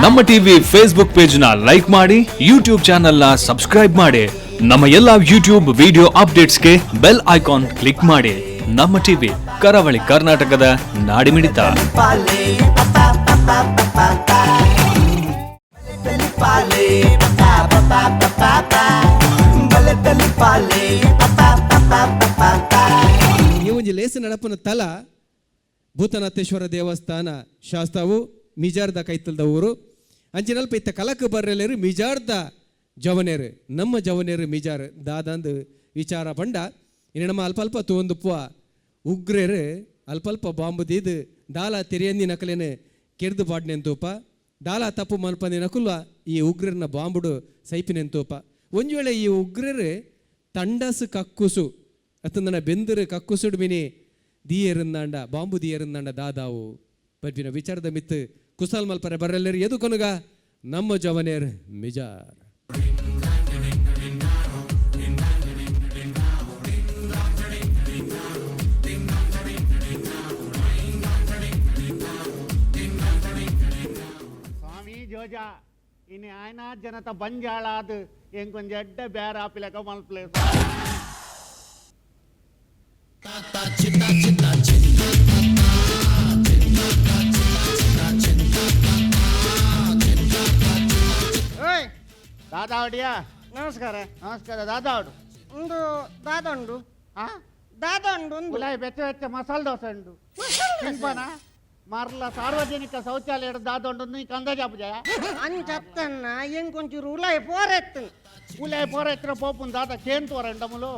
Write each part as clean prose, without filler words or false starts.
ನಮ್ಮ TV Facebook page ನ like ಮಾಡಿ, ಯೂಟ್ಯೂಬ್ ಚಾನೆಲ್ ನ ಸಬ್ಸ್ಕ್ರೈಬ್ ಮಾಡಿ. ನಮ್ಮ ಎಲ್ಲಾ ಯೂಟ್ಯೂಬ್ ವಿಡಿಯೋ ಅಪ್ಡೇಟ್ಸ್ಗೆ ಬೆಲ್ ಐಕಾನ್ ಕ್ಲಿಕ್ ಮಾಡಿ. ನಮ್ಮ ಟಿವಿ, ಕರಾವಳಿ ಕರ್ನಾಟಕದ ನಾಡಿಮಿಡಿತ. ಈ ಒಂಜಿ ಲೇಸು ನಡಪುನ ತಲ ಭೂತನಾಥೇಶ್ವರ ದೇವಸ್ಥಾನ ಶಾಸ್ತಾವು ಮಿಜಾರ್ದ ಕೈತಲ್ದ ಊರು. ಅಂಚಿನಲ್ಪ ಇತ್ತ ಕಲಕ್ ಬರ್ರೆಲೇರು ಮಿಜಾರ್ದ ಜವನೇರು, ನಮ್ಮ ಜವನೇರು ಮಿಜಾರ್ ದಾದಂದು ವಿಚಾರ ಪಂಡ ಇನ್ನು ನಮ್ಮ ಅಲ್ಪ ಅಲ್ಪ ತೂವೊಂದುಪ್ಪುವ ಉಗ್ರೆರು ಅಲ್ಪ ಅಲ್ಪ ಬಾಂಬು ದೀದು ದಾಲ ತೆರಿಯಂದಿ ನಕಲೇನು ಕೆರ್ದು ಪಾಡ್ನೆನ್ ತೂಪ, ದಾಲ ತಪ್ಪು ಮಲ್ಪಂದಿ ನಕುಲ್ವ ಈ ಉಗ್ರರ್ನ ಬಾಂಬುಡು ಸೈಪಿನೆನ್ ತೂಪ. ಒಂಜಿ ವೇಳೆ ಈ ಉಗ್ರರು ತಂಡಸು ಕಕ್ಕುಸು ಅತ್ತಂದನ ಬೆಂದರು ಕಕ್ಕುಸುಡು ಮಿನಿ ದಿಯೇರುಂದಾಂಡ, ಬಾಂಬು ದಿಯೇರುಂದಾಂಡ ದಾದಾವು ಪರ್ಪಿನ ವಿಚಾರದ ಮಿತ್ತು ಕುಸಲ್ ಮಲ್ಪರೆ ಬರಲ್ಲೇರು ಎದು ಕೊನುಗ ನಮ್ಮ ಜವನೇರ್ ಮಿಜಾರ್. ಸ್ವಾಮಿ ಜೋಜ ಇನಿ ಆಯ್ನಾ ಜನತ ಬಂಜಾಳಾದ್ ಎಂಕೊಂಜ ಎಡ್ಡೆ ಬೇರ ಆಪಿಲಕ ಮಲ್ಪ್ಲೆ. ಓಯ್. ದಾದಾವಡಿಯಾ? ನಮಸ್ಕಾರ. ನಮಸ್ಕಾರ ದಾದಾವಡು. ಒಂದು ದಾದ ಉಂಡು. ಆ. ದಾದ ಉಂಡು ಒಂದು. ಉಲಾಯಿ ಬೆಚ್ಚ ಬೆಚ್ಚ ಮಸಾಲೆ ದೋಸೆ ಉಂಡು, ತಿನ್ಪನ ಮರ್ಲ? ಸಾರ್ವಜನಿಕ ಶೌಚಾಲಯ ದಾದೊಂಡು, ನೀ ಕಂದ ಜಾಪುಜಯ. ಅಂಚತ್ತನ್ನ ಎಂಕೊಂಚೂರು ಉಲಾಯಿ ಪೋರೆತ್ತು. ಉಲಾಯಿ ಪೋರ ಎತ್ತರ ಪೋಪುನ್ ದಾದ ಕೇಂತು ವರಂಡ ಮುಲು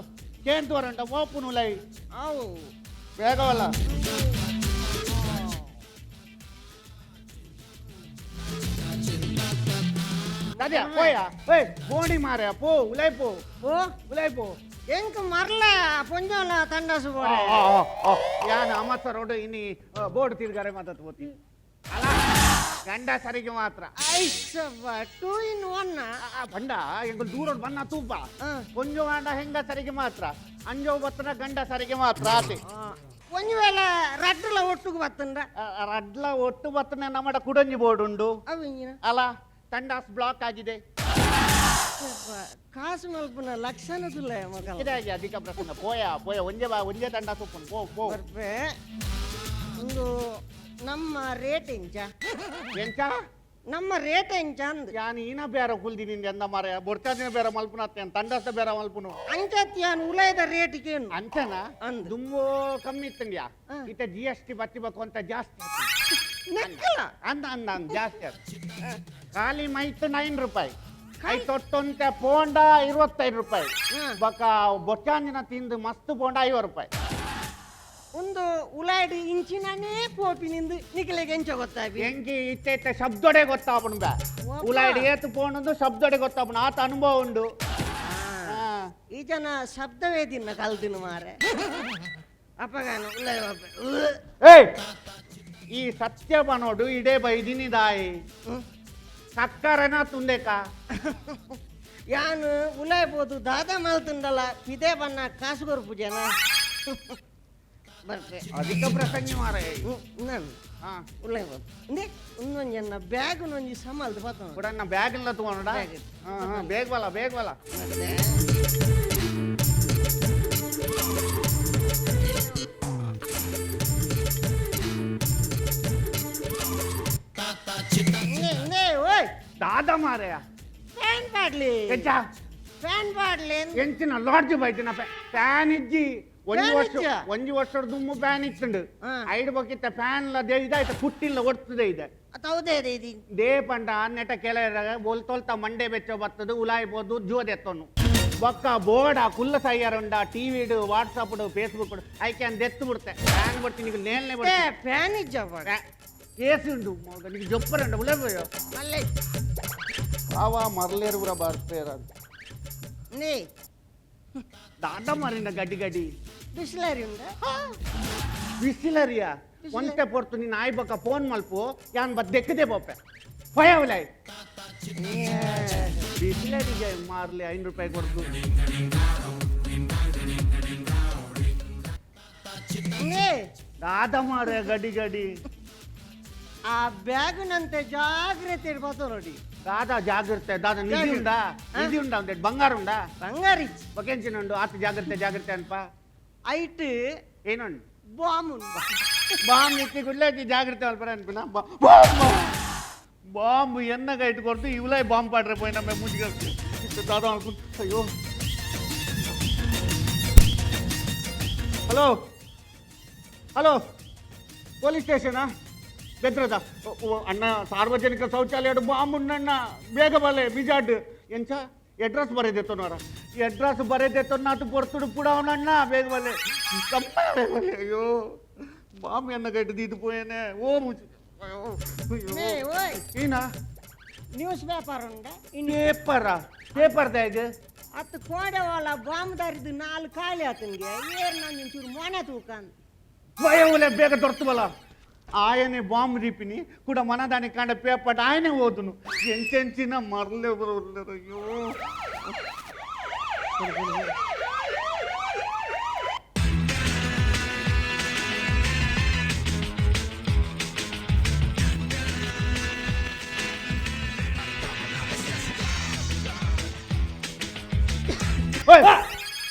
ಕೇಂತು ವರಂಡ ಪೋಪುನ್ ಉಲಾಯಿ. ಅವು. ಬೇಗವಲ್ಲ. ದಾದ್ಯಾ ಪೋಯಾ, ಏಯ್ ಬೋಣಿ ಮಾರ್ಯ, ಪೋ ಉಲಾಯಿ ಪೋ. ಓ. ಉಲಾಯಿ ಪೋ. ಎಂಕ್ ಮರ್ಲ ಪೊಂಜೋಲ ತಂಡಸು ಬೋಡೆ. ಯಾನ್ ಅಮಸ ರೋಡ್ ಇನಿ ಬೋರ್ಡ್ ತಿರ್ಗಾರೆ ಮಾತಾಡ್ ಪೋತಿ ಅಲ್ಲ ಗಂಡ ಸರಿಗೆ ಮಾತ್ರ. ಐಸವ್ವ, 2 ಇನ್ 1. ಆ, ಬಂಡ ಎಂಕುಲು ದೂರ ಬನ್ನ ತೂಪ. ಕೊಂಜು ಗಂಡ ಹೆಂಗ ಸರಿಗೆ ಮಾತ್ರ, ಅಂಜೋ ಬತ್ತನ ಗಂಡ ಸರಿಗೆ ಮಾತ್ರ ಆತೆ. ಒಂಜಿ ವೇಳೆ ರಡ್ಡುಲ ಒಟ್ಟುಗು ಬತ್ತಂಡ? ಆ, ರಡ್ಲ ಒಟ್ಟು ಬತ್ತನ ನಮ್ಮಡ ಕುಡಂಜಿ ಬೋರ್ಡ್ ಉಂಡು. ಅವು ಇಂಜಿನ. ಅಲ್ಲ ತಂಡಾಸ್ ಬ್ಲಾಕ್ ಆಗಿದೆ. ಕಾಸು ಮಲ್ಪುನ ಲಕ್ಷಣ ತುಲ್ಲ ಮಗಲ. ಇದಾಗಿ ಅಧಿಕ ಪ್ರಸಂಗ, ಪೋಯ ಪೋಯ, ಒಂಜೆ ಬಾ, ಒಂಜೆ ತಂಡ ಸೊಪ್ಪುನ್ ಪೋ ಪೋ. ಬರ್ಪೆ. ಒಂದು ನಮ್ಮ ರೇಟ್ ಎಂಚ? ಎಂಚ? ನಮ್ಮ ರೇಟ್ ಎಂಚ ಅಂದ್. ಯಾನ್ ಈನ ಬೇರೆ ಕುಲ್ದಿನಿ ಎಂದ ಮಾರಾಯ, ಬೊಡ್ಚಾದಿನ ಬೇರೆ ಮಲ್ಪುನ, ತಂಡಾಸ ಬೇರೆ ಮಲ್ಪುನು. ಅಂಚತ್ಯಾನ್ ಉಲೈದ ರೇಟ್ ಕೇನು. ಅಂಚನ? ಅಂದ್. ದುಂಬು ಕಮ್ಮಿ ಇತ್ತಂಡ್ಯಾ. ಇತ್ತ ಜಿ ಎಸ್ ಟಿ ಬತ್ತಿ ಬಕ್ಕು ಅಂತ ಜಾಸ್ತಿ ಆತು. ನಕ್ಕಲ. ಅಂದ ಅಂದ ಅಂದ ಜಾಸ್ತಿ ಆತು. ಖಾಲಿ ಮೈತ್ 9 ರೂಪಾಯಿ, I ತೊಟ್ಟೊಂತೆ ಪೋಂಡ 25 ರೂಪಾಯಿ. ಬೊಕ್ಕ ಬೊಚ್ಚಾಂಜಿನ ತಿಂದು ಮಸ್ತ್ ಪೋಂಡ 50 ರೂಪಾಯಿ. ಒಂದು ಉಲಾಯ್ಡ್ ಇಂಚಿನನೇ ಪೋಪಿನಿಂದು ನಿಖಲೆಗೆ ಎಂಚ ಗೊತ್ತಾಪಿ? ಎಂಕಿ ಇತ್ತೆ ಇತ್ತೆ ಶಬ್ದೊಡೆ ಗೊತ್ತಾಪುಂಡು ಬಾ. ಒಬ್ಬ. ಉಲಾಯ್ಡ್ ಏತು ಪೋಂಡು ಶಬ್ದೊಡೆ ಗೊತ್ತಾಪುಂಡು, ಆತ ಅನುಭವ ಉಂಡು. ಈ ಜನ ಶಬ್ದವೇ ತಿನ್ನ ಕಲ್ತಿನ ಮಾರೆ ಅಪ್ಪಗಾನ ಉಲಾಯ್ ಬಾಪೆ. ಏಯ್, ಈ ಸತ್ಯ ಬನೋಡು ಇಡೇ ಬೈದಿನಿ ದಾಯಿ ಸಕ್ಕರೆನ ತುಂದೇಕ. ಯಾನ್ ಉಲಾಯ್ ಪೋದು ದಾದ ಮಲ್ತುಂಡಲ ಪಿದೆ ಬನ್ನ ಕಾಸು ಕೊರ್ಪು ಜನ ಬರ್ಪೆ. ಅಧಿಕ ಪ್ರಸಂಗಿ ಮಾರೆ. ನಾನು ಉಲಾಯ್ ಪೋದು ಇಂದೆ ಒಂದೊಂಜಿ ಎನ್ನ ಬ್ಯಾಗ್ ಒಂಜಿ ಸಮಾಲ್ದು ಪತ್ತ. ಕೂಡ ಬ್ಯಾಗ್ ಇಲ್ಲ ತಗೊಂಡ. ಬ್ಯಾಗ್. ಬೇಗ ಬಲ, ಬೇಗ ಬಲ. ಇಂದೆ ಇಂದೆ ಓಯ್. ದಾದ ಮಾರೆಯ. ಫ್ಯಾನ್ ಪಾಡ್ಲಿ. ಎಂಚ? ಫ್ಯಾನ್ ಪಾಡ್ಲಿ. ಎಂಚಿನ ಲಾಡ್ಜ್ ಬೈತಿನ? ಫ್ಯಾನ್ ಇಜ್ಜಿ ಒಂಜಿ ಫ್ಯಾನ್ ವರ್ಷ. ಇಜ್ಜಾ? ಒಂಜಿ ವರ್ಷದ ದುಮ್ಮು ಫ್ಯಾನ್ ಇತ್ತುಂಡು. ಐಡ್ ಬೊಕ್ಕಿತ್ತ ಫ್ಯಾನ್ ಲ ಇದಾಯ್ತು, ಪುಟ್ಟಿಲ್ಲ ಒಡ್ತದೆ ಇದೆ. ಹೌದೇ ಇದೆ. They ಪಂಡ ನೆಟ ಕೆಲ ಬೋಲ್ ತೋಲ್ತ ಮಂಡೆ ಬೆಚ್ಚ ಬರ್ತದೆ, ಉಲಾಯಿ ಬೋದು ಜೋದೆತ್ತೊನ್ನು ಬೊಕ್ಕ ಬೋರ್ಡ ಕುಲ್ಲ ಸೈಯರುಂಡ ಟಿವಿಡು ವಾಟ್ಸಪ್ ಫೇಸ್ಬುಕ್ ಐಕೆ ದೆತ್ತು ಬಿಡ್ತೆ, ಫ್ಯಾನ್ ಬಿಡ್ತೀನಿ ನಿಮಗೆ ನೇಲ್ನೆ ಬಿಡ್ತೆ. ಫ್ಯಾನ್ ಇಜ್ಜಪ್ಪ. ಏಸಿ ಉಂಡು ಮಗ, ನಿಮಗೆ ಜೊಪ್ಪರಂಡ ಉಲೇ. ಮಲ್ಲೆ. ಆವ ಮರಲೇರು ಪೂರ ಬರ್ಪೇರ. ನೇ. ದಾದ ಮಾರಿಂದ ಗಡ್ಡಿ ಗಡ್ಡಿ. ಬಿಸ್ಲರಿ ಉಂಡ. ಬಿಸಿಲರಿಯ ಒಂತೆ ಪೊರ್ತು ನೀನು ಆಯ್ ಬೊಕ್ಕ ಫೋನ್ ಮಲ್ಪು, ಯಾನ್ ಬದ್ದೆಕ್ಕದೆ ಬೋಪೆ ಪಯಾವಲಾಯ್. ಬಿಸಿಲರಿಗೆ ಮಾರ್ಲಿ 5 ರೂಪಾಯಿ ಕೊಡ್ದು. ನೇ. ದಾದ ಮಾರ ಗಡಿ ಗಡಿ. ಆ ಬ್ಯಾಗ್ನಂತೆ ಜಾಗ್ರತೆ ಇರ್ಬೋದು ನೋಡಿ. ದಾದಾ ಜಾಗ್ರತೆ ದಾದಾ ನಿಧಿ ಉಂಡಾ? ನಿಧಿ ಉಂಡಾ? ಒಂದೆಟ್ ಬಂಗಾರ ಉಂಡಾ? ಬಂಗಾರ ಇಜ್ಜಿ. ಒಕೆಂಚಿನ ಉಂಡು? ಆತ ಜಾಗ್ರತೆ ಜಾಗ್ರತೆ ಅನ್ಪ. ಐಟ್ ಏನುಂಡು? ಬಾಂಬ್ ಉಂಡು. ಬಾಂಬ್ ಇತ್ತಿ ಗುಡ್ಲೆ ಜಾಗ್ರತೆ ಅಲ್ಪರ ಅನ್ಪಿನ. ಬಾಂಬ್ ಬಾಂಬ್ ಎನ್ನ ಕೈಟ್ ಕೊಡ್ತು ಇವ್ಲೈ ಬಾಂಬ್ ಪಾಡ್ರೆ ಪೋಯಿ ನಮ್ಮ ಮುಂಚಿಗೆ ದಾದಾ ಅನ್ಕೊಂಡು. ಅಯ್ಯೋ, ಹಲೋ ಹಲೋ, ಪೊಲೀಸ್ ಸ್ಟೇಷನಾ? ಬೆದ್ರದ ಅಣ್ಣ, ಸಾರ್ವಜನಿಕ ಶೌಚಾಲಯ ಬಾಂಬ್ ಉಂಡಣ್ಣ, ಬೇಗ ಬಲೆ ಬಿಜಾಡ್. ಎಂಚ ಅಡ್ರೆಸ್ ಬರೆದೆತ್ತನವರ? ಅಡ್ರೆಸ್ ಬರೆದೆತ್ತನ್ನಾತು ಪೊರ್ತುಡು ಪುಡವನಣ್ಣ, ಬೇಗ ಬಲೆ, ತಮ್ಮ ಬೇಗ ಬಲೆ. ಅಯ್ಯೋ, ಬಾಂಬ್ ಎನ್ನ ಕೈಟ್ ದೀದು ಪೋಯೇನೆ. ಓ ಮುಚ್ಚಿ, ಅಯ್ಯೋ ಅಯ್ಯೋ. ಮೇ ಓಯ್. ಏನಾ? ನ್ಯೂಸ್ ಪೇಪರ್ ಉಂಡ? ಪೇಪರ? ಪೇಪರ್ ದಾಗ್ ಅತ್ತು ಕೋಡೆ ವಾಲ ಬಾಂಬ್ ದಾರಿದ್ದು ನಾಲ್ ಖಾಲಿ ಆತನ್ಗೆ ಏರ್ ನಾನು ಚೂರು ಮೊನೆ ತೂಕನ್. ಭಯ, ಬೇಗ ದೊರ್ತುವಲ್ಲ. ఆయనే బాంబు రీపిని కూడా మనదాని కాండ పేపర్ ఆయనే ఓదును. ఎంచెంచిన మరలే అయ్యో. ಓಯ್,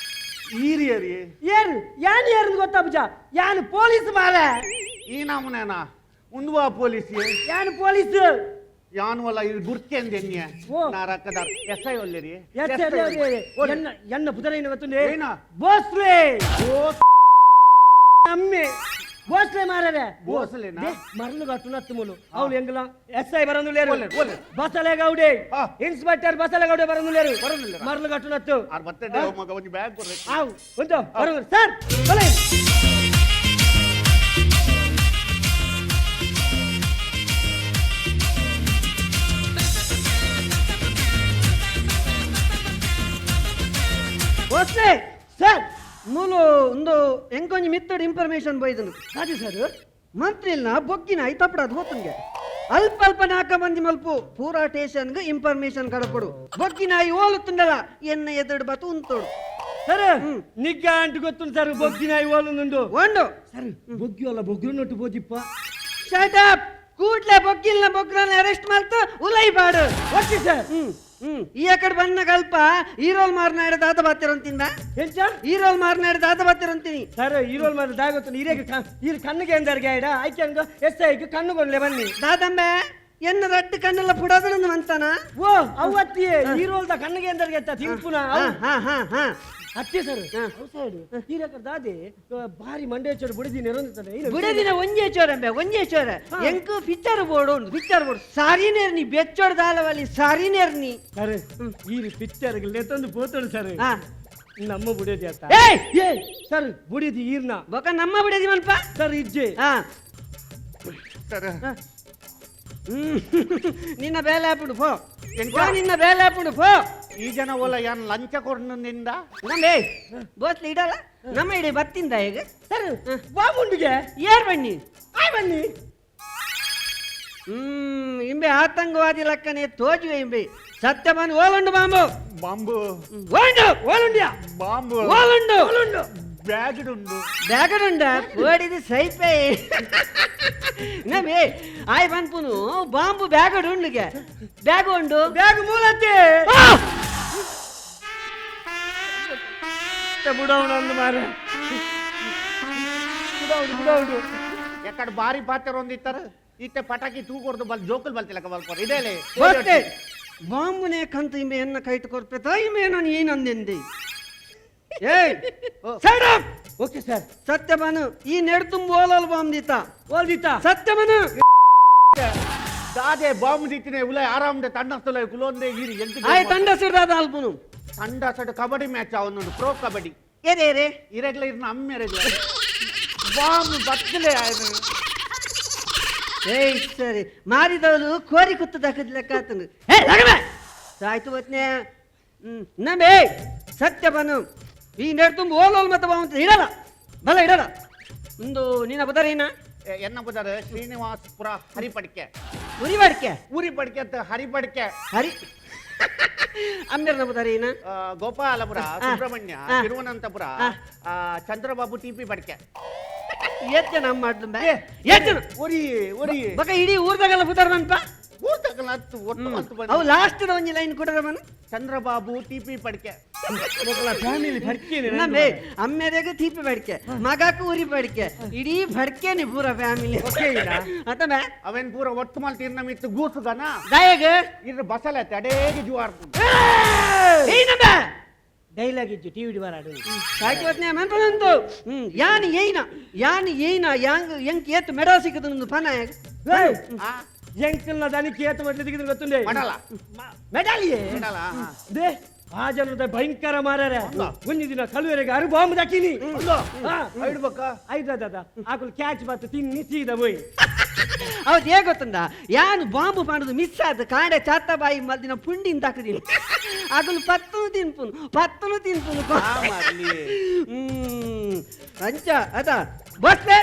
ಈರಿಯರಿ. ಏರು ಯಾನ್ ಏರು ಗೊತ್ತಾಪುಜ, ಯಾನ್ ಪೊಲೀಸ್ ಮಾರೆ. ಈ ನಮೂನೆನಾ ಉಂದುವಾ ಪೊಲೀಸ್? ಯಾನ್ ಪೊಲೀಸ್. ಯಾನ್ವಲ್ಲ ಇದು ಗುರ್ಕೆಂದೆನ್ಯ. ಓ. ನಾ ರಕ್ಕದಾರ್ ಎಸ್ I ಒಲ್ಲೆರಿ. ಎನ್ನ ಎನ್ನ ಬುದರೈನ ಗೊತ್ತುಂಡೆ? ಏನ? ಬೋಸ್ಲೆ. ಅಮ್ಮೆ ಬೋಸ್ಲೆ ಮಾರರೆ. ಬೋಸ್ಲೆನಾ? ಮರಳು ಕಟ್ಟು ಮುಲು ಅವ್ಲು ಎಂಗಲ ಎಸ್ I ಬರಂದುಲೇರು. ಒಲ್ಲೆ, ಒಲ್ಲೆ. ಬಸಲೆಗೌಡೆ. ಆ. ಇನ್ಸ್ಪೆಕ್ಟರ್ ಬಸಲೆಗೌಡೆ ಬರಂದುಲೇರು. ಬರಂದುಲ್ಲೇರಾ? ಮರಳು ಕಟ್ಟುನತ್ತು. ಆರ್ ಬತ್ತೆ ಮಗ, ಒಂಜಿ ಬ್ಯಾಗ್ ಕೊಡ್ರಿ. ಆವ್ ಒಂದು ಬರಂದು ಸರ್ ಬಲೆ. ಓಸ್ಲೆ ಸರ್, ಮೂಲು ಒಂದು ಎಂಕೊಂಜಿ ಮಿತ್ತಡ್ ಇನ್ಫಾರ್ಮೇಶನ್ ಬೈದನು. ರಾಜು ಸರ್. ಮಂತ್ರಿಲ್ನ ಬೊಗ್ಗಿನ ಐತಪಡದು ಹೋತನ್ಗೆ ಅಲ್ಪ ಅಲ್ಪ ನಾಕ ಮಂದಿ ಮಲ್ಪು ಪೂರಾ ಸ್ಟೇಷನ್ಗೆ ಇನ್ಫಾರ್ಮೇಶನ್ ಕಡಪಡು. ಬೊಗ್ಗಿನಾಯಿ ಓಲುತ್ತುಂಡಲ ಎನ್ನ ಎದುರು ಬತ್ತು ಉಂತೋಡು. ಸರ್, ನಿಗ್ಗ ಅಂಟು ಗೊತ್ತುಂಡು ಸರ್, ಬೊಗ್ಗಿನಾಯಿ ಓಲುಂಡು. ಒಂದು ಸರ್, ಬೊಗ್ಗಿ ಅಲ್ಲ, ಬೊಗ್ಗಿನೊಟ್ಟು ಬೋದಿಪ್ಪ. Shut up. ಕೂಡ್ಲೆ ಬೊಗ್ಗಿಲ್ನ ಬೊಗ್ರನ್ನ ಅರೆಸ್ಟ್ ಮಾಡ್ತು ಉಲೈ ಬಾಡು. Okay sir. ಹ್ಮ್ ಹ್ಮ್ ಈ ಕಡೆ ಬಂದಾಗ ಅಲ್ಪ ಈರೋಲ್ ಮಾರ್ನಾಡ ದಾತ ಬಾತಿರಂತಿಂದ. ಎಂಚ? ಈರೋಲ್ ಮಾರ್ನಾಡ ದಾತ ಬಾತಿರಂತೀನಿ. ಸರ್, ಈರೋಲ್ ಮಾರ ದಾಗೊತ್ತು ಹಿರಿಯ ಈರ್ ಕಣ್ಣಿಗೆ ಎಂದರ್ಗೆ ಆಯ್ಡ ಐಕೆ ಹಂಗ ಎಸ್ ಐಕ್ ಕಣ್ಣು ಕೊಡ್ಲೆ ಬನ್ನಿ. ದಾದಂಬೆ, ಎನ್ನ ರಟ್ಟು ಕಣ್ಣೆಲ್ಲ ಪುಡದನಂದು ಮಂತಾನ. ಓ ಅವತ್ತಿಯೇ ಈರೋಲ್ದ ಕಣ್ಣಿಗೆ ಎಂದರ್ಗೆ ಎತ್ತ ತಿಂಪುನ. ಹಾ ಹಾ ಹಾ ಹಾ. ಅತ್ತೆ ಸರ್, ಸೈಡ್ ಈರಕ ದಾದೆ ಬಾರಿ ಮಂಡೆ ಚೋಡು ಬುಡಿದಿ ನೆರೊಂದುತ್ತದೆ. ಬುಡದಿನ ಒಂಜೇ ಚೋರಂಬೆ, ಒಂಜೇ ಚೋರ. ಎಂಕು ಪಿಕ್ಚರ್ ಬೋರ್ಡ್ ಉಂಡು, ಪಿಕ್ಚರ್ ಬೋರ್ಡ್ ಸಾರಿನೇರ್ನಿ ಬೆಚ್ಚೋಡ್ ದಾಲವಲ್ಲಿ ಸಾರಿನೇರ್ನಿ. ಸರ್, ಈ ಪಿಕ್ಚರ್ ಲೆತ್ತೊಂದು ಪೋತಳು ಸರ್. ಹಾ. ನಮ್ಮ ಬುಡಿದಿ ಅತ್ತ. ಏಯ್! ಏ ಸರ್, ಬುಡಿದಿ ಈರ್ನ. ಬೊಕ ನಮ್ಮ ಬುಡದಿ ಮಲ್ಪ. ಸರ್, ಇಜ್ಜೆ. ಹಾ. ಸರ್. ಹ್ಮ್. ನಿನ್ನ ಬೇಲೆ ಹಾಪುಡು ಪೋ. ಎಂತ? ಪೋ, ನಿನ್ನ ಬೇಲೆ ಹಾಪುಡು ಪೋ. ಈ ಜನ ಓಲ ಯಾನ್ ಲಂಚ ಕೊಡ್ನಿಂದ. ನಮ್ಮ ಏಯ್ ಬೋಸ್ಲಿ ಇಡಲ್ಲ, ನಮ್ಮ ಇಡೀ ಬತ್ತಿಂದ ಈಗ. ಸರ್, ಬಾಮುಂಡಿಗೆ. ಏರ್ ಬನ್ನಿ. ಆಯ್ ಬನ್ನಿ. ಇಂಬೆ ಆತಂಕವಾದಿ ಲಕ್ಕನೆ ತೋಜುವೆ ಇಂಬೆ. ಸತ್ಯ ಬಂದು ಓಲುಂಡು ಬಾಂಬು? ಬಾಂಬು. ಓಂಡು. ಓಲುಂಡಿಯಾ? ಬಾಂಬು. ಓಲುಂಡು? ಓಲುಂಡು. ಬ್ಯಾಗ್ ಉಂಡು. ಬ್ಯಾಗಡುಂಡ ಓಡಿದು ಸೈಪೆ ನಮೇ ಆಯ್ ಬನ್ಪುನು ಬಾಂಬು ಬ್ಯಾಗಡು ಉಂಡುಗೆ ಬ್ಯಾಗ್ ಉಂಡು. ಬ್ಯಾಗ್ ಮೂಲತ್ತೆ ಬುಡವನೊಂದು ಮಾರೆ, ಬುಡವನು ಬುಡವನು. ಎಕ್ಕಡ ಬಾರಿ ಪಾತ್ರ ಒಂದಿತ್ತಾರೆ ಇತ್ತೆ ಪಟಾಕಿ ತೂ ಕೊಡ್ದು ಬಲ್ ಜೋಕುಲ್ ಬಲ್ತಿಲಕ ಬಲ್ಪರ್ ಇದೇಲೆ. ಬೋಸ್ತೆ ಬಾಂಬುನೇ ಕಂತು ಇಂಬೆ ಎನ್ನ ಕೈಟ್ ಕೊರ್ಪೆ ತಾಯಿ ಮೇ ನಾನು ಏನಂದೆಂದೆ. ಏಯ್, ಸೈಡ್ ಅಪ್. Okay sir. ಸತ್ಯಬಾನು ಈ ನೆಡ್ತುಂಬ ಓಲಲ್ ಬಾಂಬ್ ದೀತ. ಓಲ್ದಿತ್ತ. ಸತ್ಯಬಾನು. ದಾದೆ ಬಾಂಬ್ ದಿತ್ತಿನೆ ಉಲೈ ಆರಾಮ್ದೆ ತಣ್ಣಸ್ತುಲೈ ಕುಲೊಂದೆ ಈರಿ ಎಂತ. ಆಯ್ ತಂಡ ಸಿಡ್ದಾದ ಅಲ್ಪುನು. ತಂಡ ಸಡ್ ಕಬಡ್ಡಿ ಮ್ಯಾಚ್ ಅವನುಂಡು, ಪ್ರೋ ಕಬಡ್ಡಿ. ಏರೇ ಏರೇ? ಇರೆಗ್ಲ ಇರ್ನ ಅಮ್ಮೆರೆಗ್ಲ ಬಾಂಬ್ ಬತ್ತಲೆ ಆಯ್ತು. ಏಯ್ ಸರಿ, ಮಾರಿದವನು ಕೋರಿ ಕುತ್ತು ದಕ್ಕದ ಲೆಕ್ಕ ಆತನು. ಏ ಲಗಮೆ ಸಾಯ್ತು ಬತ್ನೆ. ನಮೇ ಸತ್ಯಬಾನು ಈ ನೆಡ್ತುಂಬ ಓಲೋಲ್ ಮತ್ತೆ ಬಾಂಬ್ ಅಂತ ಇಡಲ್ಲ ಬಲ ಇಡಲ್ಲ. ಒಂದು ನಿನ್ನ ಬುದರೇನ? ಎನ್ನ ಬುದಾರ ಶ್ರೀನಿವಾಸ್ಪುರ ಹರಿಪಡಿಕೆ. ಉರಿ ಬಾಡಿಕೆ. ಊರಿ ಪಡಿಕೆ ಅಂತ ಹರಿಪಡಿಕೆ. ಹರಿ ಅಮ್ಮೇರ್ನ ಬುದರೇನ? ಗೋಪಾಲಪುರ, ಸುಬ್ರಹ್ಮಣ್ಯ, ಆ. ತಿರುವನಂತಪುರ, ಆ. ಚಂದ್ರಬಾಬು ಟಿಪಿ ಪಡಿಕೆ. ಏತ್ ಜನ ಅಮ್ಮ ಮಾಡ್ಲು ಏತ್ ಜನ ಒರಿ ಒರಿ ಬಕ ಇಡೀ ಊರ್ದಾಗೆಲ್ಲ ಪುದರ್ ಮನ್ಪ ಊರ್ದಾಗಲ್ಲ ಹತ್ತು ಒಟ್ಟು ಹತ್ತು ಬಂದು ಅವು ಲಾಸ್ಟ್ ಒಂಜಿ ಲೈನ್ ಕೊಡರ ಮನ ಚಂದ್ರಬಾಬು ಟಿಪಿ ಪಡಿಕೆ ಫ್ಯಾಮಿಲಿ ಫರ್ಕೇನೆ ನಮ್ಮೇ ಅಮ್ಮೆರೆಗೂ ತೀಪಿ ಬಡಿಕೆ ಮಗಕ್ಕೂ ಉರಿ ಬಡಿಕೆ ಇಡೀ ಫಡ್ಕೇನಿ ಪೂರ ಫ್ಯಾಮಿಲಿ ಅತ್ತಮೆ ಅವೇನ್ ಪೂರ ಒಟ್ಟು ಮಲ್ ತೀರ್ನ ಮಿತ್ತು ಗೂಸುಗನ ದಾಯಗ ಇದ್ರ ಬಸಲೆ ಅಡೇಗೆ ಜುವಾರ್ತು ಏನಮ್ಮ ಡೈಲಾಗ್ ಇಜ್ಜು ಟಿವಿ ಬರಾಡು ಸಾಕಿ ಹೊತ್ನೆ ಮನ್ಪನಂತು ಯಾನ್ ಏಯ್ನ ಯಾನ್ ಏಯ್ನ ಯಾಂಗ್ ಎಂಕ್ ಏತ್ ಮೆಡಲ್ ಸಿಕ್ಕದು ನಂದು ಪನ ಎಂಕಲ್ನ ದನಿಕ್ ಏತ್ ಮಟ್ಲಿ ದಿಗಿದ್ರೆ ಗೊತ್ತುಂಡೆ ಮಡಲ ಮೆಡಾಲಿಯೇ ಮೆಡಲ they ಆ ಜನದ ಭಯಂಕರ ಮಾರಾರೆ ಒಂಜಿ ದಿನ ಕಳುವೆರೆಗೆ ಅರು ಬಾಂಬ್ ದಕ್ಕಿನಿ ಐಡ್ಬೇಕ ಐದ ದಾದ ಆಕುಲು ಕ್ಯಾಚ್ ಬತ್ತು ತಿನ್ನಿ ಸೀದಾ ಹೋಯ್ ಹೌದು ಹೇಗೆ ಗೊತ್ತುಂಡ ಯಾನು ಬಾಂಬು ಮಾಡೋದು ಮಿಸ್ ಆದ ಕಾಂಡೆ ಚಾತಬಾಯಿ ಮಲ್ದಿನ ಪುಂಡಿನ ತಾಕದಿನಿ ಅಗಲು ಪತ್ತನು ತಿನ್ಪುನು ಪತ್ತನು ತಿನ್ಪುನು ಅಂಚ ಅದ ಬಸ್ಲೆ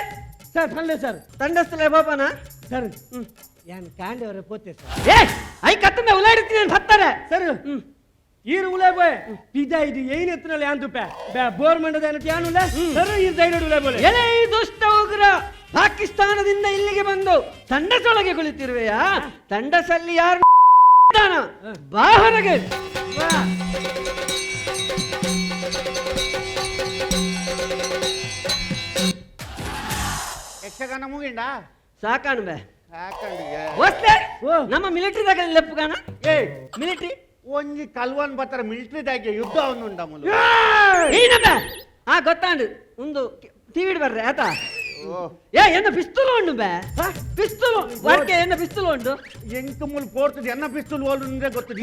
ಸರ್ ಪಲ್ಲೆ ಸರ್ ತಂಡಸ್ತಲೆ ಬಾಪನ ಸರ್ ಯಾನ್ ಕಾಂಡೆವರೆ ಪೋತೆ ಸರ್ ಏ I ಕತ್ತಮೆ ಉಲಾಡ್ತೀನಿ ಹತ್ತಾರೆ ಸರ್ ಈರು ಉಲೇ ಬೋಯ್ ಪಿಜಾ ಇದು ಏನ್ ಎತ್ತನಲ್ಲಿ ಯಾನ್ ತುಪ್ಪೆ ಬೋರ್ ಮಂಡದ ಏನಕ್ಕೆ ಯಾನ್ ಉಲೆ ಸರ್ ಈ ಸೈಡ್ ಉಲೇ ಬೋಲೆ ಎಲೆ ದುಷ್ಟ ಉಗ್ರ ಪಾಕಿಸ್ತಾನದಿಂದ ಇಲ್ಲಿಗೆ ಬಂದು ತಂಡಸೊಳಗೆ ಕುಳಿತಿರುವೆಯಾ? ತಂಡಸಲ್ಲಿ ಯಾರು ಬಾ ಹೊರಗೆ. ಯಕ್ಷಗಾನ ಮುಗಿಂಡ ಸಾಕಾಣ್ಬೆ ಸಾಕಂಡಿಗೆ ಓಸ್ಲೆ ನಮ್ಮ ಮಿಲಿಟರಿದಾಗ ಲೆಪ್ಪುಗಾನ ಏ ಮಿಲಿಟರಿ ಒಂಜಿ ಕಲ್ವನ್ ಬತ್ತರ ಮಿಲಿಟರಿದಾಗೆ ಯುದ್ಧ ಅವನುಂಡ ಮುಲು ಏನಮ್ಮ ಆ ಗೊತ್ತಾಂಡು ಒಂದು ಟಿವಿ ಬರ್ರೆ ಆತ ಏ ಎನ್ನ ಪಿಸ್ತೂಲ್ ಉಂಡು ಬೇ ಪಿಸ್ತೂಲ್ ವರ್ಕೆ ಎನ್ನ ಪಿಸ್ತೂಲ್ ಉಂಡು ಎಂಕ್ ಮುಲ್ ಪೋರ್ತದ ಎನ್ನ ಪಿಸ್ತೂಲ್ ಓಲು ಗೊತ್ತು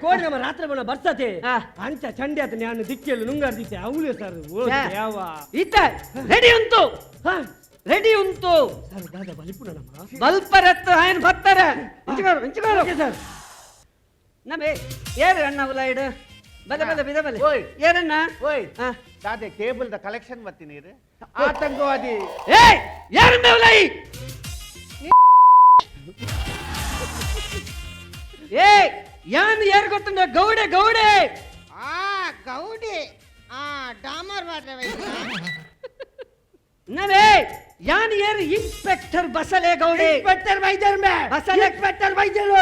ಕೋಡಿ ನಮ್ಮ ರಾತ್ರಿ ಬಣ ಬರ್ಸತೆ ಅಂಚ ಚಂಡಿ ಆತ ನಾನು ದಿಕ್ಕೆಲ್ಲ ನುಂಗಾರ್ ದಿತ್ತೆ ಅವಳು ಸರ್ ಓ ಯಾವ ಇತ್ತ ರೆಡಿ ಉಂಟು ರೆಡಿ ಉಂಟು ಸರ್ ದಾದಾ ಬಲಿಪುಣ ನಮ್ಮ ಬಲ್ಪರತ್ತು ಆಯನ್ ಬತ್ತಾರೆ ಇಂಚಿಗಾರು ಇಂಚಿಗಾರು ಸರ್ ನಮೇ ಏರು ಅಣ್ಣ ಉಲಾಯ್ಡು ಬಲೆ ಬಲೆ ಬಿದ ಬಲೆ ಓಯ್. ಏರಣ್ಣ ಓಯ್ ದಾದೆ ಕೇಬಲ್ the collection ಬರ್ತೀನಿ ಆತಂಕವಾದಿ ಏಯ್ ಯಾರು ಉಲಾಯಿ ಏಯ್ ಯಾನ್ ಯಾರು ಗೊತ್ತುಂಡ ಗೌಡೆ ಗೌಡೆ ಆ ಗೌಡಿ ಆ ಡಾಮರ್ ಮಾಡ್ರೆ ನವೇ ಯಾನ್ ಯಾರು ಇನ್ಸ್ಪೆಕ್ಟರ್ ಬಸಲೆ ಗೌಡೆ ಇನ್ಸ್ಪೆಕ್ಟರ್ ವೈದ್ಯರ್ ಮೇ ಬಸಲೆ ಇನ್ಸ್ಪೆಕ್ಟರ್ ವೈದ್ಯರು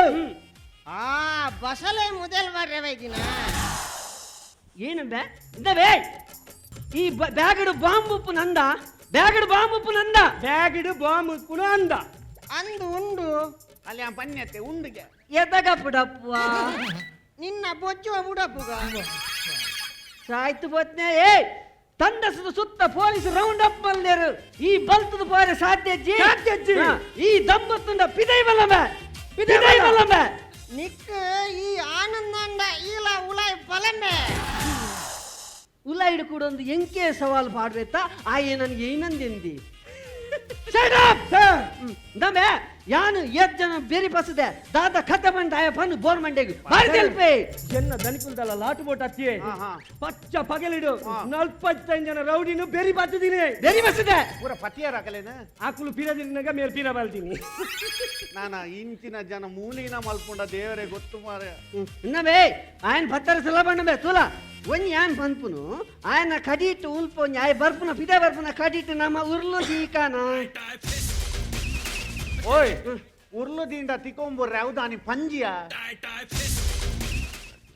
ಆ ಬಸಲೆ ಮೊದಲ್ ಮಾಡ್ರೆ ವೈದಿನ ಏನಂಬೆ ಇಂದವೇ ಈ ಬ್ಯಾಗಡು ಬಾಂಬ್ ಉಪ್ಪು ನಂದ ಬ್ಯಾಗಡು ಬಾಂಬ್ ಉಪ್ಪು ನಂದ ಬ್ಯಾಗಿಡು ಬಾಂಬ್ ಉಪ್ಪುನು ಅಂದ ಅಂದು ಉಂಡು ಅಲ್ಲಿ ಆ ಪನ್ಯತೆ ಉಂಡಿಗೆ ಎದಗ ಪುಡಪ್ಪ ನಿನ್ನ ಬೊಜ್ಜುವ ಬುಡಪ್ಪುಗ ಸಾಯ್ತು ಬೋತ್ನೆ ಏ ತಂಡಸದ ಸುತ್ತ ಪೊಲೀಸ್ ರೌಂಡ್ ಅಪ್ ಮಲ್ದೇರು ಈ ಬಲ್ತದ ಪೋರೆ ಸಾಧ್ಯಜ್ಜಿ ಸಾಧ್ಯಜ್ಜಿ. ಈ ದಂಬತ್ತುಂಡ ಪಿದೈ ಬಲ್ಲಂಬೆ ಪಿದೈ ಬಲ್ಲಂಬೆ ನಿಕ್ ಈ ಆನಂದಂಡ ಈಲ ಉಲಾಯ್ ಬಲಂಬೆ ಉಲಾಯಿಡು ಕೂಡ ಒಂದು ಎಂಕೆ ಸವಾಲ್ ಪಾಡ್ಬೇತ ಆಯೆ ನನಗೆ ಏನಂದೆಂದಿ ದಮೆ ಯಾನು ಏತ್ ಜನ ಬೇರಿ ಬಸದೆ ದಾದ ಕತೆ ಬಂದ ಆಯ ಪನ್ನು ಬೋರ್ ಮಂಡೆಗೆ ಬಾರಿ ತೆಲ್ಪೆ ಎನ್ನ ದನಿಕುಲ್ದಲ್ಲ ಲಾಟು ಬೋಟ್ ಹತ್ತಿ ಪಚ್ಚ ಪಗಲಿಡು 45 ಜನ ರೌಡಿನು ಬೆರಿ ಬತ್ತಿದ್ದೀನಿ ಬೇರಿ ಬಸದೆ ಪೂರ ಪತಿಯರ್ ಹಾಕಲೇನ ಆಕುಲು ಪೀರದಿನಾಗ ಮೇಲ್ ಪೀರ ಬಲ್ತೀನಿ ನಾನ ಇಂಚಿನ ಜನ ಮೂಲಿನ ಮಲ್ಪುಂಡ ದೇವರೇ ಗೊತ್ತು ಮಾರೆ ಇನ್ನವೇ ಆಯನ್ ಭತ್ತರ ಸಲ ಬಣ್ಣಬೆ ತುಲ ಒಂಜಿ ಯಾನ್ ಪನ್ಪುನು ಆಯನ ಕಡಿಟ್ಟು ಉಲ್ಪೊಂಜಿ ಆಯ್ ಬರ್ಪುನ ಪಿದೆ ಬರ್ಪುನ ಕಡಿಟ್ಟು ನಮ್ಮ ಉರ್ಲು ಜೀಕಾನ ಓಯ್ ಉರ್ಲು ದಿಂಡ ತಿಕೊಂಬುರ್ರೆ ಹೌದಾನಿ ಪಂಜಿಯ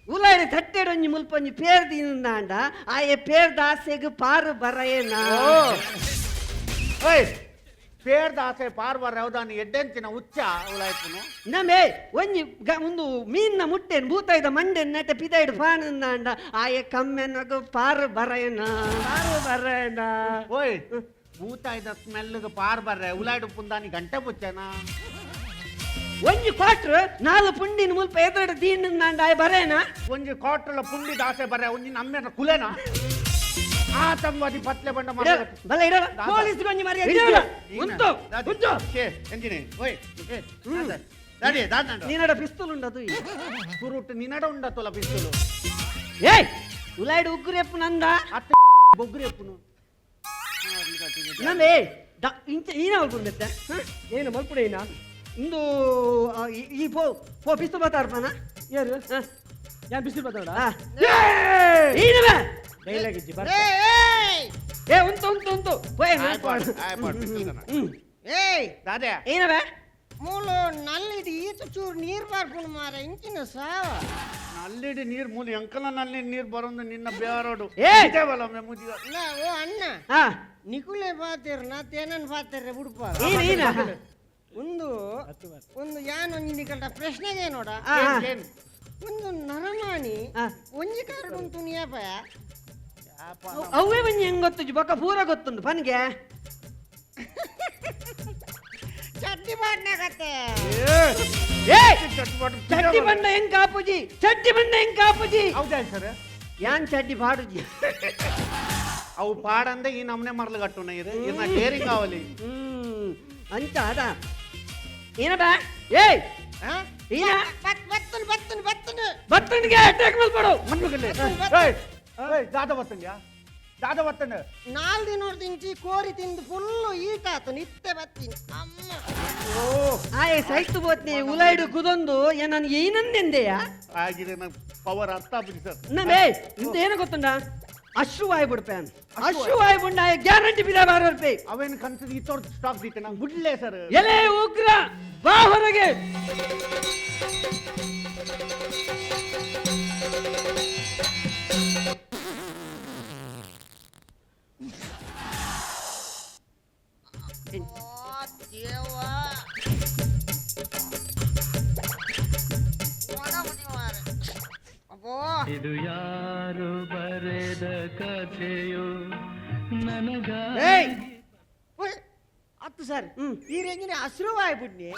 ಉಲಾಡಿ ತಟ್ಟೆಡು ಒಂಜಿ ಮುಲ್ಪೊಂಜಿ ಪೇರ್ ದಿನಾಂಡ ಆಯೆ ಪೇರ್ ದಾಸೆಗ್ ಪಾರು ಬರಯೇನ ಓಯ್ ಪೇರ್ದ ಆಸೆ ಪಾರ್ ಬರ್ರೆ ಹೌದಾನಿ ಎಡ್ಡೆಂಚಿನ ಉಚ್ಚ ಉಲಾಯ್ಪುನು ನಮೇ ಒಂಜಿ ಒಂದು ಮೀನ್ನ ಮುಟ್ಟೆನ್ ಭೂತಾಯ್ದ ಮಂಡೆನ್ ನೆಟ ಪಿದೈಡ್ ಪಾನಂದಾಂಡ ಆಯೆ ಕಮ್ಮೆನಗು ಪಾರು ಬರಯೇನ ಪಾರು ಬರಯೇನ ಓಯ್ ಭೂತಾಯ್ದ ಸ್ಮೆಲ್ಗೆ ಪಾರ್ ಬರ್ರೆ ಉಲಾಯ್ಡು ಪುಂದಾನಿ ಗಂಟೆ ಪುಚ್ಚನ ಒಂಜಿ ಕ್ವಾಟ್ರ್ ನಾಲ್ ಪುಂಡಿನ ಮುಲ್ಪ ಎದುರಡು ದೀಂಡ ಆಯೆ ಬರೇನ ಒಂಜಿ ಕ್ವಾಟ್ರಲ ಪುಂಡಿ ದಾಸೆ ಬರ್ರೆ ಒಂಜಿ ನಮ್ಮೆನ ಕುಲೆನ ಆತಂಕವಾದಿ ಪತ್ಲೆ ಬಂಡ ಬಲ್ಲ ಇಡಲ್ಲ ಪೊಲೀಸ್ ಗೊಂಜಿ ಮರ್ಯಾದೆ ಇಡಲ್ಲ. ಉಂಟು ಉಂಟು ಎಂಜಿನಿ ಓಯ್ ದಾಡಿ ದಾಡ ನೀನಡ ಪಿಸ್ತೂಲ್ ಉಂಡದು ಸುರುಟ್ಟು ನಿನಡ ಉಂಡತ್ತಲ್ಲ ಪಿಸ್ತೂಲು ಏಯ್ ಉಲಾಯ್ಡು ಉಗ್ರೆಪ್ಪು ನಂದ ಅತ್ತ ಬೊಗ್ರೆಪ್ಪುನು ನಮ್ಮೇ ಇಂಚ ಈನ ಮಲ್ಪುಂಡೆತ್ತ ಏನು ಮಲ್ಪುಡ ಏನ ಇಂದು ಈ ಪೋ ಪೋ ಪಿಸ್ತೂಲ್ ಬತ್ತಾರಪ್ಪನ ಯಾರು ಯಾನ್ ಪಿಸ್ತೂಲ್ ಬತ್ತಾಡ ಈನವೇ ಡೈಲಾಗ್ ಇಜ್ಜಿ ಏಯ್ ಏಯ್ ಏ ಉಂತು ಉಂತು ಉಂತು ಪೋಯ್. ಏಯ್. ದಾದೆ? ಏನವ? ಮೂಲು ನಲ್ಲಿಡಿ ಈತ ಚೂರು ನೀರು ಬರ್ಕೊಂಡು ಮಾರ ಇಂಚಿನ ಸಾವ. ನಲ್ಲಿಡಿ ನೀರು ಮೂಲು ಎಂಕಲ ನಲ್ಲಿ ನೀರು ಬರೋದು ನಿನ್ನ ಬೇರೋಡು. ಏ! ಮುಜಿಗ. ಇಲ್ಲ ಓ ಅಣ್ಣ. ಹಾ. ನಿಕುಲೆ ಪಾತಿರ್ ನಾ ತೇನನ್ ಪಾತಿರ್ರೆ ಬುಡ್ಪ. ಏನ್ ಏನ? ಒಂದು ಒಂದು ಯಾನ್ ಒಂಜಿ ನಿಕಲ್ಟ ಪ್ರಶ್ನೆಗೆ ನೋಡ. ಆ, ಆ. ಒಂದು ನರಮಾನಿ ಆ. ಒಂಜಿ ಕಾರಡು ಉಂಟು ನಿಯಪಯ. ಅವೇ ಒಂಜಿ ಹೆಂಗ್ ಗೊತ್ತುಜಿ ಬೊಕ್ಕ ಪೂರ ಗೊತ್ತುಂಡು ಪನ್ಗೆ. ಚಡ್ಡಿ ಬಾಡ್ನಾಗತ್ತೆ. ಏ ಚಡ್ಡಿ ಬಣ್ಣ ಹೆಂಗ್ ಕಾಪುಜಿ? ಚಡ್ಡಿ ಬಣ್ಣ ಹೆಂಗ್ ಕಾಪುಜಿ? ಹೌದಾ ಸರ್? ಯಾನ್ ಚಡ್ಡಿ ಪಾಡುಜಿ. ಅವು ಪಾಡಂದೆ ಈ ನಮ್ಮನೆ ಮರಲು ಕಟ್ಟುನ ಇದು ಇನ್ನ ಡೇರಿಂಗ್ ಕಾವಲಿ. ಅಂಚ ಅದ ಏನ ಬಾ ಏಯ್. ಆ? ಏನ? ಬತ್ ಬತ್ತನು ಬತ್ತನು ಬತ್ತನು. ಬತ್ತನಿಗೆ ಅಟ್ಯಾಕ್ ಮಲ್ಪಡು. ಏಯ್ ಏಯ್, ದಾದ ಬತ್ತಂಡ್ಯಾ? ದಾದ ಬತ್ತಂಡ? ನಾಲ್ ದಿನ ಕೋರಿ ತಿಂದು ಫುಲ್ಲು ಈಟ ಆತು ನಿತ್ತೆ ಬತ್ತೀನಿ ಅಮ್ಮ. ಆಯ್ ಸೈತು ಬೋತ್ನಿ ಉಲೈಡು ಕುದೊಂದು ನಾನು ಏನಂದೆಂದೆಯ? ಆಗಿದೆ ನಂಗೆ ಪವರ್ ಅರ್ಥ ಆಗಿದೆ ಸರ್. ನಮೇ ಇಂತ ಏನು ಗೊತ್ತುಂಡ ಅಶ್ರು ಆಯ್ಬಿಡ್ಪೆ ಅಶ್ರು ಆಯ್ಬುಂಡ ಗ್ಯಾರಂಟಿ ಬಿದ ಬಾರರ್ಪೆ. ಅವೇನು ಕನ್ಸದ್ ಇತ್ತೋರ್ ಸ್ಟಾಕ್ ದೀತೆ ನಂಗೆ ಬಿಡ್ಲೇ ಸರ್. ಎಲೆ ಉಗ್ರ ಬಾ ಹೊರಗೆ. ಓ ದೇವಾ ಅಬ್ಬೋ. ಇದು ಯಾರು ಬರೆದ ಕಥೆಯೋ ನನಗ? ಏಯ್. ಉಯ್, ಅತ್ತು ಸರ್ ಈ ರೇಂಜಿನ ಹಸಿರು ಆಯ್ಬಿಡ್ನಿ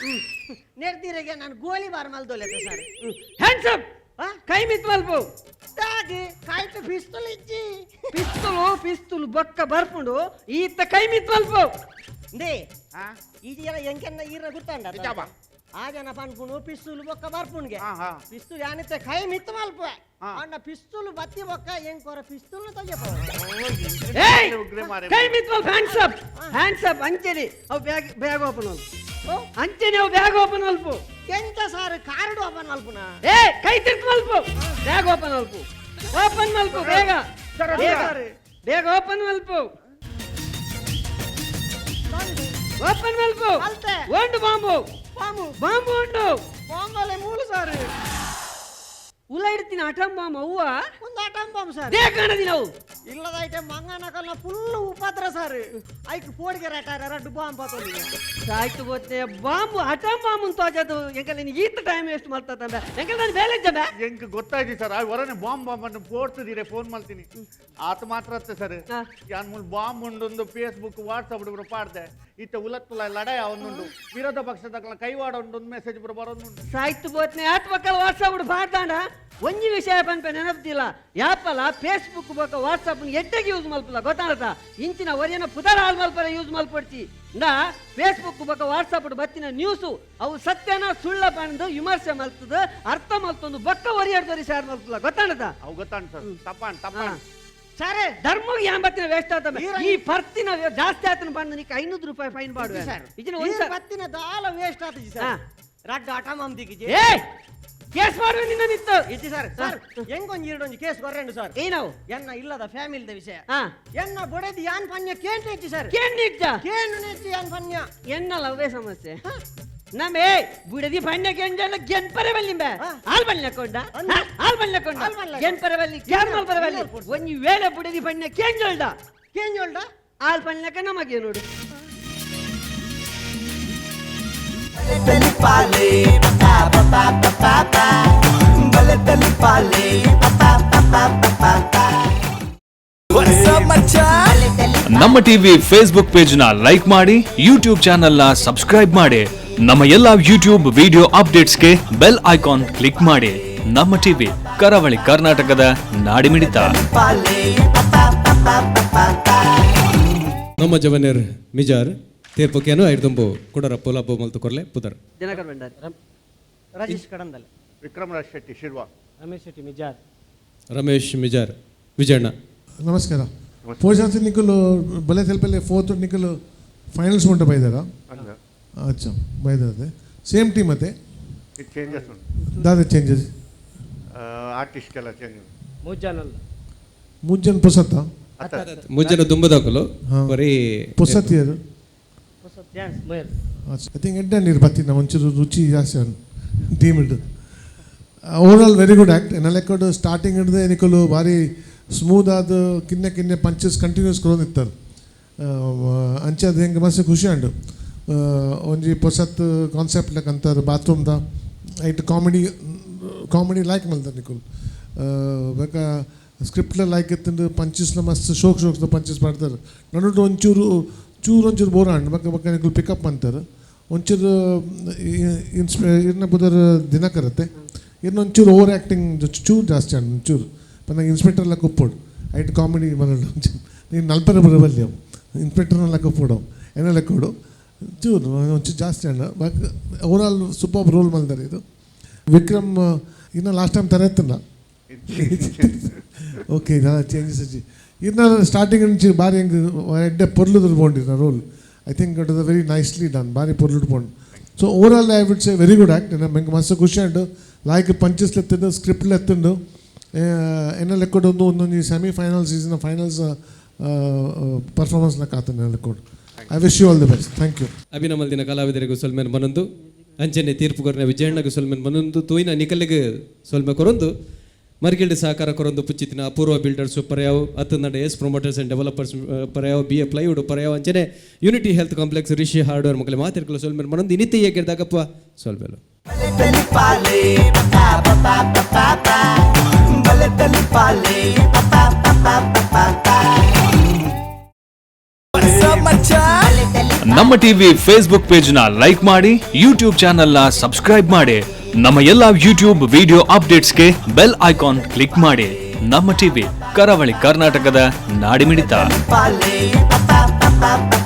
ನೆಡ್ದಿರೆಗೆ ನಾನು ಗೋಲಿ ಬಾರ್ ಮಲ್ದೊಲೆತ ಸರ್. ಹ್ಯಾಂಡ್ಸ್ ಅಪ್ ಕೈ ಮಿತ್ ಮಲ್ಪು. ತಾಗಿ ಕಾಯ್ತು ಪಿಸ್ತೂಲ್ ಇಜ್ಜಿ. ಪಿಸ್ತೂಲು ಪಿಸ್ತೂಲು ಬೊಕ್ಕ ಬರ್ಪುಂಡು ಈತ ಕೈ ಮಿತ್ ಮಲ್ಪು. ಇಂದೇ ಈ ಜನ ಎಂಕೆನ್ನ ಈರ್ನ ಗುರ್ತಾಂಡ. ಇಜ್ಜಾಬಾ. ಆ ಜನ ಪನ್ಪುಂಡು ಪಿಸ್ತೂಲ್ ಬೊಕ್ಕ ಬರ್ಪುಂಡ್ಗೆ. ಹಾ, ಹಾ. ಪಿಸ್ತೂಲ್ ಯಾನಿತ್ತೆ ಕೈ ಮಿತ್ತು ಮಲ್ಪ. ಹಾ. ಅಣ್ಣ ಪಿಸ್ತೂಲ್ ಬತ್ತಿ ಬೊಕ್ಕ ಎಂಕೊರ ಪಿಸ್ತೂಲ್ ತೊಯ್ಯಪ್ಪ. ಏಯ್ ಉಗ್ರೆ ಮಾರೆ. ಕೈ ಮಿತ್ ಮಲ್ಪ. ಹ್ಯಾಂಡ್ಸ್ ಅಪ್ ಹ್ಯಾಂಡ್ಸ್ ಅಪ್ ಅಂಚೆನೆ ಅವು ಬ್ಯಾಗ್ ಬ್ಯಾಗ್ ಓಪನ್ ಮಲ್ಪು. ಅಂಚೆನೆ ಅವು ಬ್ಯಾಗ್ ಓಪನ್ ಮಲ್ಪು. ಎಂತ ಸಾರ್ ಕಾರ್ಡ್ ಓಪನ್ ಮಲ್ಪುನ? ಏ ಕೈ ತಿರ್ತ್ ಮಲ್ಪು. ಬ್ಯಾಗ್ ಓಪನ್ ಮಲ್ಪು. ಓಪನ್ ಮಲ್ಪು ಬೇಗ. ಸರ್, ಬೇಗ ಸರ್. ಬೇಗ ಓಪನ್ ಮಲ್ಪು. ಓಪನ್ ಮಲ್ಪು. ಮಲ್ತೆ. ಒಂದು ಬಾಂಬು ಬಾಂಬು ಬಾಂಬು ಉಂಡು. ಬಾಂಬಲೆ ಮೂಲು ಸಾರ್. ಉಲ ಇಡ್ತೀನಿ ಅಟಂ ಬಾಂಬ್ ಅವ್ವ. ಒಂದು ಆಟಂ ಬಾಂಬ್ ಸರ್. They ಕಾಣದಿ ನಾವು. ಇಲ್ಲದೈತೆ ಮಂಗನಕಲ್ನ ಫುಲ್ ಉಪದ್ರ ಸರ್. ಐಕ್ ಪೋಡಿಗೆ ರೇಟಾರ ರಡ್ಡು ಬಾಂಬ್ ಬತ್ತೊಂದು. ಆಯ್ತು ಗೊತ್ತೇ ಬಾಂಬು ಅಟಂ ಬಾಂಬ್ ಅಂತ ಆಜಾದು ಎಂಕಲ್ ನೀನು ಈತ ಟೈಮ್ ವೇಸ್ಟ್ ಮಾಡ್ತಾ ಎಂಕಲ್ ನಾನು ಬೇಲೆ ಜಬ. ಎಂಕ್ ಗೊತ್ತಾಯ್ತು ಸರ್. ಆ ಹೊರನೆ ಬಾಂಬ್ ಬಾಂಬ್ ಅನ್ನು ಪೋಡ್ತಿದ್ದೀರೆ ಫೋನ್ ಮಾಡ್ತೀನಿ ಆತ ಮಾತ್ರ ಅತ್ತೆ ಸರ್. ಹಾ. ಯಾನ್ ಮುಲ್ ಬಾಂಬ್ ಉಂಡೊಂದು ಫೇಸ್ಬುಕ್ ವಾಟ್ಸಪ್ ಬಿಡು ಪಾಡ್ದೆ ಇತ್ತ ಉಲತ್ತುಲ ಲಡಾಯ ಅವನುಂಡು ವಿರೋಧ ಪಕ್ಷದ ಕೈವಾಡ ಉಂಡು ಮೆಸೇಜ್ ಬರೋ ಬರೋದುಂಡು. ಸಾಯ್ತು ಬೋತ್ನೆ ಆತ್ ಮಕ್ಕಳ ವಾಟ್ಸಪ್ ಬಿಡು ಪಾಡ್ದಾಂಡ ಒಂಜಿ ವಿಷಯ ಪನ್ಪೆ ನೆನಪ್ತಿಲ್ಲ ಯಾಪಲ ಫೇಸ್ಬುಕ್ ಬೊಕ ವಾಟ್ಸಪ್ ಎಡ್ಡೆಗೆ ಯೂಸ್ ಮಲ್ಪಲ್ಲ ಗೊತ್ತಾಡತ ಇಂಚಿನ ಒರಿಯನ ಪುದರ ಹಾಲ್ ಮಲ್ಪರ ಯೂಸ್ ಮಲ್ಪಡ್ಚಿ ಇಂದ ಫೇಸ್ಬುಕ್ ಬೊಕ ವಾಟ್ಸಪ್ ಬತ್ತಿನ ನ್ಯೂಸು ಅವು ಸತ್ಯನ ಸುಳ್ಳ ಪಂದು ವಿಮರ್ಶೆ ಮಲ್ತದ ಅರ್ಥ ಮಲ್ತೊಂದು ಬೊಕ್ಕ ಒರಿಯಡ್ದೊರಿ ಶೇರ್ ಮಲ್ಪಲ್ಲ ಗೊತ್ತಾಡತ. ಅವು ಗೊತ್ತಾಂಡ್ ಸರ್ ತಪ್ಪಾಂಡ್ ತಪ್ಪಾಂಡ್. ಸರ್. ಧರ್ಮಗ್ ಯಾನ್ ಬತ್ತಿನ ವೇಸ್ಟ್ ಆತ ಈ ಪರ್ತಿನ ಜಾಸ್ತಿ ಆತನ ಬಂದು ನಿಕ್ 500 ರೂಪಾಯಿ ಫೈನ್ ಮಾಡುವೆ. ಸರ್ ಇಜಿನ ಒಂದ್ ಈ ಬತ್ತಿನ ದಾಲ ವೇಸ್ಟ್ ಆತಜಿ ಹಾ. ಸರ್. ರಡ್ಡು ಆಟಂ ಬಾಂಬ್ ದಿಗಿಜಿ. ಏ ಕೇಸ್ ಮಾಡುವೆ ನಿನ್ನ ನಿತ್ತು. ಇಜ್ಜಿ ಸರ್. ಸರ್ ಹೆಂಗೊಂಜಿ ಎರಡೊಂಜಿ ಕೇಸ್ ಕೊರ್ರೆಂಡು ಸರ್. ಏನವು? ಎನ್ನ ಇಲ್ಲದ ಫ್ಯಾಮಿಲಿದ ವಿಷಯ. ಹಾ. ಎನ್ನ ಬೊಡೆದಿ ಯಾನ್ ಪನ್ಯ ಕೇಂದ್ರ ಇಜ್ಜಿ ಸರ್. ಕೇಂದ್ರ ಇಜ್ಜ? ಕೇಂದ್ರ ಇಜ್ಜಿ ಯಾನ್ ಪನ್ಯ. ಎನ್ನಲ್ಲ ಅವೇ ಸಮಸ್ಯೆ ನಮೇ ಬುಡದಿ ಪಣ್ಯ ಕೆಂಜಲ್ಲ ಗೆನ್ಪರೆ ಬಲ್ಲಿಂಬ. ಹಾ. ಆಲ್ ಬಲ್ಲಿ ಕೊಂಡ. ಅಂದು. ಆಲ್ ಬಲ್ಲಿ ಕೊಂಡ. ಆಲ್ ಬಲ್ಲಿ. ಗೆನ್ಪರೆ ಬಲ್ಲಿ ಕ್ಯಾರ್ ಮಲ್ಪರೆ ಬಲ್ಲಿ. ಒಂಜಿ ವೇಳೆ ಬುಡದಿ ಪಣ್ಯ ಕೇಂಜೊಲ್ಡ. ಕೇಂಜೊಲ್ಡ? ಆಲ್ ಪಣ್ಯಕ ನಮಗೆ ನೋಡು. ನಮ್ಮ ಟಿವಿ ಫೇಸ್ಬುಕ್ ಪೇಜ್ ನ ಲೈಕ್ ಮಾಡಿ, ಯೂಟ್ಯೂಬ್ ಚಾನೆಲ್ ನ ಸಬ್ಸ್ಕ್ರೈಬ್ ಮಾಡಿ, ನಮ್ಮ ಎಲ್ಲಾ ಯೂಟ್ಯೂಬ್ ವಿಡಿಯೋ ಅಪ್ಡೇಟ್ಸ್ಗೆ ಬೆಲ್ ಐಕಾನ್ ಕ್ಲಿಕ್ ಮಾಡಿ. ನಮ್ಮ ಟಿವಿ ಕರಾವಳಿ ಕರ್ನಾಟಕದ ನಾಡಿಮಿಡಿತ. ನಮ್ಮ ಜವನೇರ್ ಮಿಜಾರ್ ತೀರ್ಪುಕೇನು ಐಡ್ದುಂಬು ಕುಡರ ಪುಲಬ್ಬು ಮಲ್ತು ಕೊರ್ಲೆ ಪುದರ್. ದಿನಕರ್ ಭಂಡಾರಿ. ರಾಜೇಶ್ ಕಡಂದಲೆ. ವಿಕ್ರಮ್ ರಾಜ್ ಶೆಟ್ಟಿ ಶಿರ್ವಾ. ರಮೇಶ್ ಶೆಟ್ಟಿ ಮಿಜಾರ್. ರಮೇಶ್ ಮಿಜಾರ್ ವಿಜಯಣ್ಣ. ನಮಸ್ಕಾರ. ಪೋಷಾಸಿ ನಿಕುಲು ಬಲೆ ತೆಲ್ಪಲ್ಲಿ ಫೋರ್ತ್ ನಿಕುಲು ಫೈನಲ್ಸ್ ಉಂಟು ಬೈದಾರ? ಅಚ್ಚಾ ಬೈದಾರ ಸೇಮ್ ಟೀಮ್ ಅತ್ತೆ? ಚೇಂಜಸ್ ಉಂಟು. ದಾದ ಚೇಂಜಸ್? ಆರ್ಟಿಸ್ಟ್ ಎಲ್ಲ ಚೇಂಜ್. ಮೂಜಾನಲ್ಲ. ಮೂರು ಜನ ಪೊಸತ್ತ? ಮುಂಜಾನೆ ದುಂಬದಕುಲು ಬರೀ ಪೊಸತಿಯರು. ಡ್ಯಾನ್ಸ್ ಮಯರ್. I think ಎಡ್ಡೆ ನೀರು ಬತ್ತಿನ ಒಂಚೂರು ರುಚಿ ಜಾಸ್ತಿ team ಇಡ್ದು. Over all very good act. ಎನ್ನ ಲೆಕ್ಕಡು ಸ್ಟಾರ್ಟಿಂಗ್ ಹಿಡ್ದು ನಿಕುಲು ಭಾರಿ ಸ್ಮೂತ್ ಆದ ಕಿನ್ನೆ ಕಿನ್ನೆ ಪಂಚಸ್ ಕಂಟಿನ್ಯೂಸ್ ಕೊರೊಂದಿತ್ತಾರೆ. ಅಂಚೆ ಅದು ಹೆಂಗೆ ಮಸ್ತ್ ಖುಷಿ ಉಂಡು. ಒಂಜಿ ಪೊಸತ್ ಕಾನ್ಸೆಪ್ಟ್ ಲೆಕ್ಕ ಅಂತಾರೆ ಬಾತ್ರೂಮ್ದ ಐಟ್ ಕಾಮಿಡಿ ಕಾಮಿಡಿ ಲೈಕ್ ಮಲ್ತಾರೆ ನಿಕುಲು. ಬೊಕ ಸ್ಕ್ರಿಪ್ಟ್ಲ ಲೈಕ್ ಇತ್ತಂದು, ಪಂಚಸ್ಲ ಮಸ್ತ್ ಶೋಕ್ ಶೋಕ್ದ ಪಂಚಸ್ ಪಾಡ್ತಾರೆ. ನಡುಟು ಒಂಚೂರು ಚೂರು ಒಂಚೂರು ಬೋರ್ ಆಂಡ್. ಬೊಕ ಬೊಕ ನಿಕುಲು ಪಿಕಪ್ ಅಂತಾರೆ. ಒಂಚೂರು ಇರ್ನ ಪುದರ್ ದಿನಕರತ್ತೆ, ಇರ್ನ ಒಂಚೂರು ಓವರ್ ಆ್ಯಕ್ಟಿಂಗ್ ಚೂರು ಜಾಸ್ತಿ ಆಂಡ್. ಒಂಚೂರು ಪಂಡ ಇನ್ಸ್ಪೆಕ್ಟರ್ ಲೆಕ್ಕ ಉಪ್ಪೋಡು, ಐಟ್ ಕಾಮಿಡಿ ಮನೋಡು. ನೀನು ನಲ್ಪರ ಬರಬಲ್ಲಿ ಅವು ಇನ್ಸ್ಪೆಕ್ಟರ್ನ ಲೆಕ್ಕ ಉಪ್ಪೋಡು, ಎನ್ನ ಲೆಕ್ಕೋಡು ಚೂರು ಒಂಚೂರು ಜಾಸ್ತಿ and. But over all super role ಮಲ್ದಾರೆ. ಇದು ವಿಕ್ರಮ್ ಇನ್ನು ಲಾಸ್ಟ್ ಟೈಮ್ ತರ ಎತ್ತಲ್ಲ. ಓಕೆ, ಚೇಂಜಸ್ ಅಜ್ಜಿ. ಇನ್ನು ಸ್ಟಾರ್ಟಿಂಗ್ నుంచి ಭಾರಿ ಹೆಂಗ್ ಎಡ್ಡೆ ಪೊರ್ಲುದು ಬೋಂಡಿನ role. I think it is a very nicely done. ಭಾರಿ ಪೊರ್ಲುಡು ಬೋಂಡ್. So over all I would say very good act. ನಂಗೆ ಮಸ್ತ್ ಖುಷಿ ಉಂಡು. ಲೈಕ್ ಪಂಚಸ್ ಎತ್ತಂಡು, ಸ್ಕ್ರಿಪ್ಟ್ ಎತ್ತಂಡು. ಎನ್ನ ಲೆಕ್ಕೋಡು ಒಂದು ಒಂದೊಂದು semi finals season finals performance ಲೆಕ್ಕ ಆತನ ಲೆಕ್ಕೋಡು. I wish you all the best. Thank you. ಅಭಿನಮಲ್ದಿನ ಕಲಾವಿದರಿಗೂ ಸೊಲ್ಮೆನ್ ಬನೊಂದು, ಅಂಚನೆ ತೀರ್ಪು ಕೊರ್ನ ವಿಜಯಣ್ಣಗೂ ಸೊಲ್ಮೆನ್ ಬನೊಂದು, ತೂಯಿನ ನಿಕಲಿಗೆ ಸೊಲ್ಮೆ ಕೊರೊಂದು, ಮರ್ಗಿಲ್ಡ್ ಸಹಕಾರ ಕೊರೊಂದು ಪುಚ್ಚಿತಿನ ಅಪೂರ್ವ ಬಿಲ್ಡರ್ಸ್ ಪರ್ಯಾವ್, ಅತ್ತಂದಂಡ ಎಸ್ ಪ್ರಮೋಟರ್ಸ್ ಅಂಡ್ ಡೆವಲಪರ್ಸ್ ಪರ್ಯಾವ್, ಬಿ ಎ ಪ್ಲೈವುಡ್ ಪರ್ಯಾವ್, ಅಂಚನೆ ಯೂನಿಟಿ ಹೆಲ್ತ್ ಕಾಂಪ್ಲೆಕ್ಸ್, ರಿಷಿ ಹಾರ್ಡ್ವೇರ್ ಮಕ್ಕಳು ಮಾತಿರ್ಕಲು ಸೊಲ್ಮೆನ್ ಬನೊಂದು ಇನಿತೆ ಏಕಿರ್ದಾಗಪ್ಪ ಸೊಲ್ಮೆಲು. ಪಾಲೆ ಪಾ ಪಾ ಪಾ ಬಲದಲ್ಲಿ ಪಾಲೆ ಪಾ ಪಾ ಪಾ ಪಾ. ನಮ್ಮ ಟಿವಿ ಫೇಸ್ಬುಕ್ ಪೇಜ್ ನ ಲೈಕ್ ಮಾಡಿ, ಯೂಟ್ಯೂಬ್ ಚಾನೆಲ್ ನ ಸಬ್ಸ್ಕ್ರೈಬ್ ಮಾಡಿ. ನಮ್ಮ ಎಲ್ಲಾ ಯೂಟ್ಯೂಬ್ ವಿಡಿಯೋ ಅಪ್ಡೇಟ್ಸ್ಗೆ ಬೆಲ್ ಐಕಾನ್ ಕ್ಲಿಕ್ ಮಾಡಿ. ನಮ್ಮ ಟಿವಿ, ಕರಾವಳಿ ಕರ್ನಾಟಕದ ನಾಡಿಮಿಡಿತ. ಪಾಲೆ ಪಾ ಪಾ ಪಾ.